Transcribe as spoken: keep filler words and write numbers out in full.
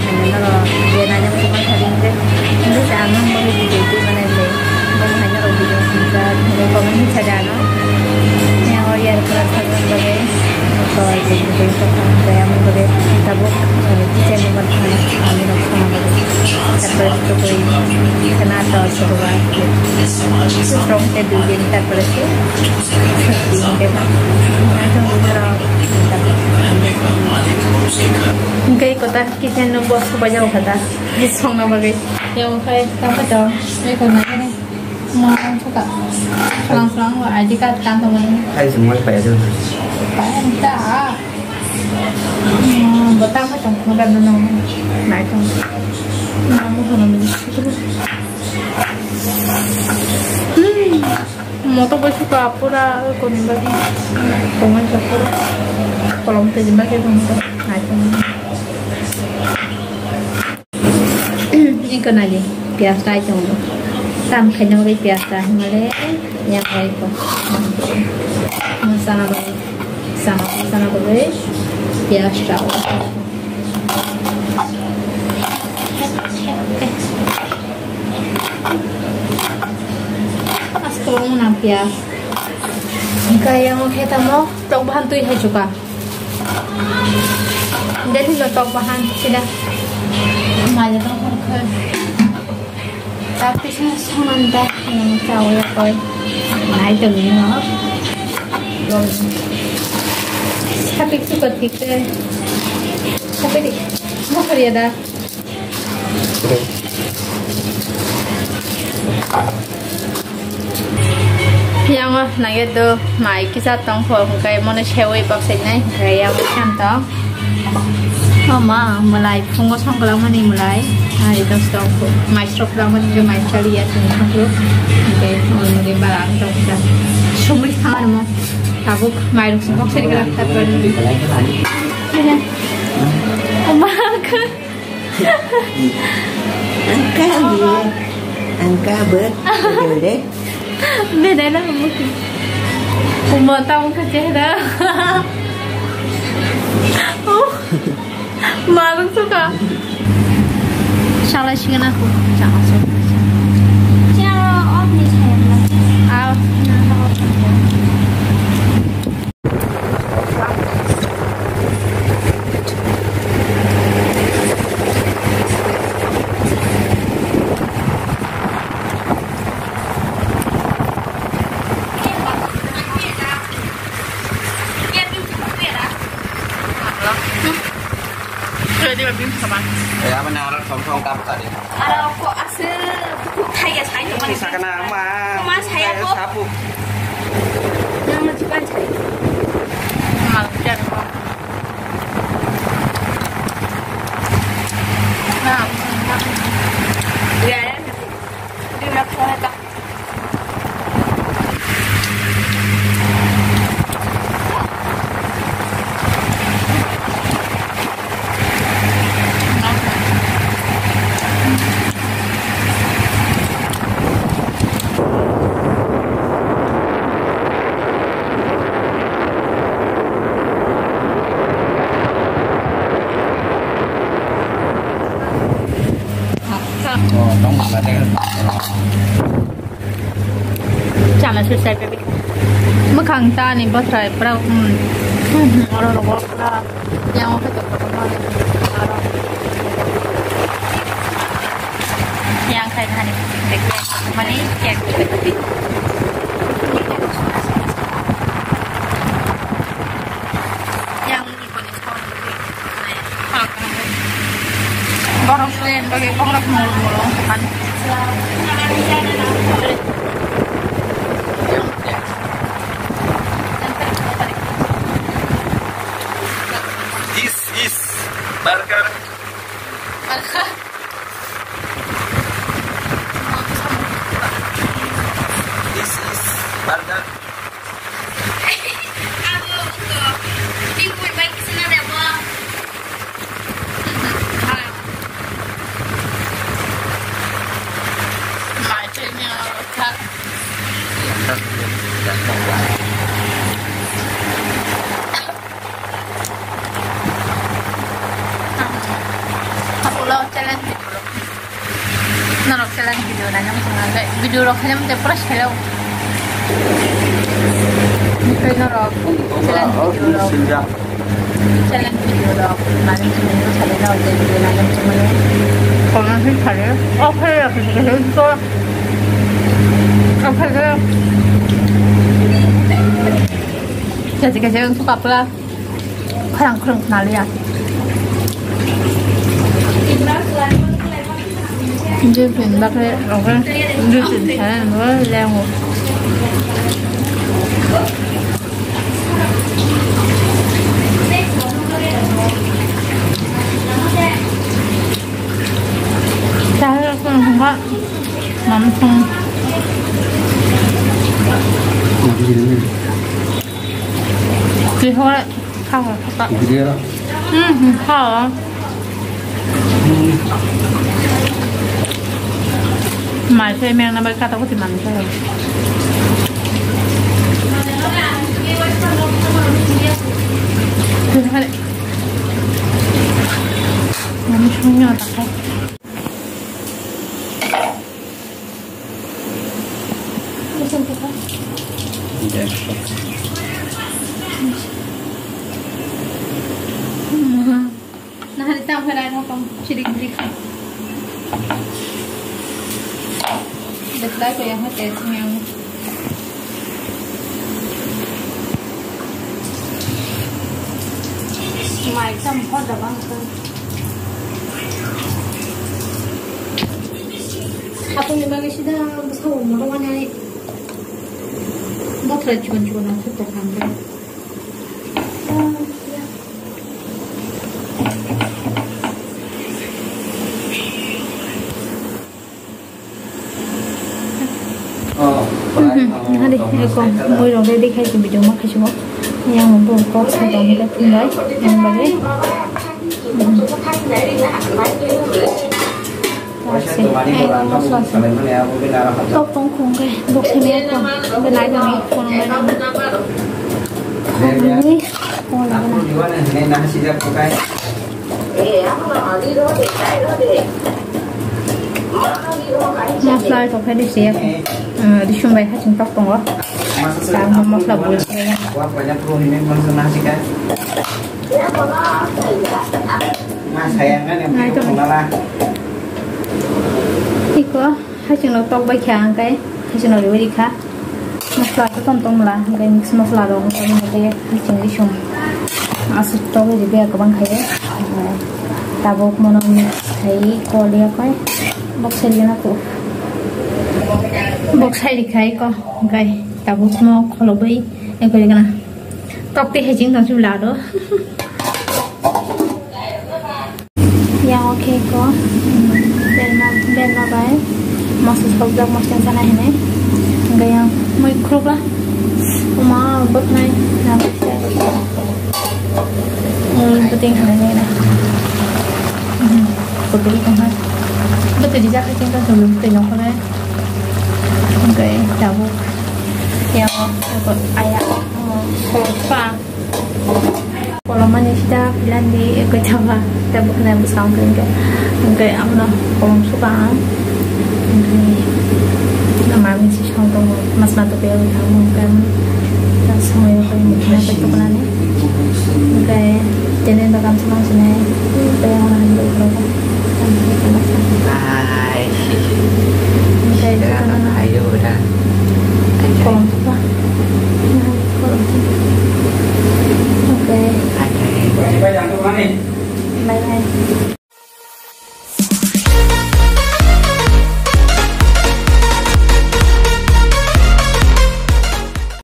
Noro je naina muchungma sadi hwnkhe, hwnkhe se ang nang bagwi video twi mane le. Bo hai norok video hwnjak, hwnwi comment hinsa de ano. Yang o airport thangna bagwi, koi je video thangna bagwi, amo bagwi tabuk, eh, kitchen room-o thangna, ani rok thangna bagwi. Tarpore tubui khana to choba. Sukrom te dui din tarpore se. Sukti hwnkhe ba. Naithok norok. Hwnkhe kota. Kitchen no box ko baja kha da. Songna bagwi. Yang khai tamo to. Eko na kene. Ma suka. Selang selang wa aji ka tang tamo ni. Hai semua payah tu. Payah ta. Hmm, betah macam makan dulu. Naik tu. Namu kono ni. Hmm. Moto bai suka pura koni bagi. Tongan sa pura. Kolom te jima ke tongan. Naikon. Iko nagi pias tai tongo. Tam khaina bai pias tai male yang bai ko. Masana bai. Sana sana bai pias tai. Asko muna pias. Kaya mo kheta mo tok bahan tui hai chuka. Delhi lo tok bahan sida. Maya tok bahan khe. Tapi sa saman da yang tahu ya koi. Nai to ni no. Tapi suka tik. Tapi di. Mau kerja dah. Yango nage do mai kisa tong kho, hwnkhe mono sewi baksainai, hwnkhe yango khan tong. O ma, mwlai phungo songkwlangmani mwlai, ari dos tong kho, mai srok kwlangmani hwnkhe mai chali ya sini tong kho, hwnkhe mono hwnkhe bara ang tong kha. Sumui thangar mo, tabuk mairok se boksai kwlak ta. O ma, kha. Angka ye, angka bet, deh. Beda lah kamu. Uma tamu ke chehra. Oh, malu suka. Salah sih kena aku, jangan suka. Jangan, oh, ni saya. Ah. Ya, mana orang tong-tong kap tadi. Aro ko ase buku thai ya sai to mani. Sakana ma. Ma saya ko. Sapu. Nama jiban sai. Mal jar ko. Na. Ya ya. Dia nak sana ta. Chana se sai pe. Mwkhang ta ni bothra pra, hmm. Oro rogo pra. Yang o khato. Yang khai hani. Mani, yang. Yang. Borok se bagwi borok mol mol wng tongmani. This is burger. This is burger. Ulo challenge video rok. Norok challenge video naina muchung nang khe video rok khaina muchung pura selo. Tei norok challenge video rok. Challenge video rok naina muchung nang khe video naina muchung nang khe. Comment khe sadi. Off khe ya khe khe to. Off khe khe. Khe khe khe to kapla. Khorang khorang khna liya. Jepin bakle oke jepin sana no lengo. Tahu aku nggak mampu. Sihore. Kha kha kha. Video. Hmm, hmm, kha. Mai se meng na bai kata ko ti man se. Mami sunyo ta kha. Nahari tang phai rai no kom chirik brik. Betlai ko yang hate sing yang. Mai tam hot da bang ko. Atungni bagwi sida bwskango moto wani ani bothra chikon chikon ang sukha kha. Hari eko mui rok ready khai video ma khai sugo. Yang bo kok sa tong hita thum bai yang bagwi. Tok tong khong khe bok simi eko. Benai benai phone bai nang. Khong ni phone bai nang. Masla tok khai disi ya. Risum bai haching tok tongo. Sa mo masla bol khai. Nai to. Iko. Hachwkno tok bai kha ang khe, hachwkno riwi rikha. Masla khe tong tong mla, hwnkhe mix masla rok wngkha, hwnkhe hachwk risum. Aswk tok ribai kwbang khai. Tabuk mono mix khai kol ya khe. Bok sai rikha na kho. Bok sai rikha iko, hwnkhe tabuk mo kholobwi eko rikha na. Tok twi hai jing tong sibla do. Yang o khe ko, berma, berma bai mosla sokjak, mosla sana hinwi. Hwnkhe yang mui khurubla, uma bwtnai, na bwtnai. Mui bwtwi hinwi nai na. Bwtwi tongha. Bwtwi rijak khe chwng tong bwtwi nongkhornai. Hwnkhe tabuk yang o aya, oh, pa. Kolomani sida pilandi, eko jaba, tabuk na bwsang kengke. Hwnkhe amono kolom suka ang. Hwnkhe mami si song tongo, mas ma tokya wngkha, hwnkhe ta songwi rokoi mukna pai toknani. Hwnkhe tene bagam samang sinai, hwnkhe amono hwnkhe ulo. Hwnkhe jikano kolom suka. Okay. Bye bye.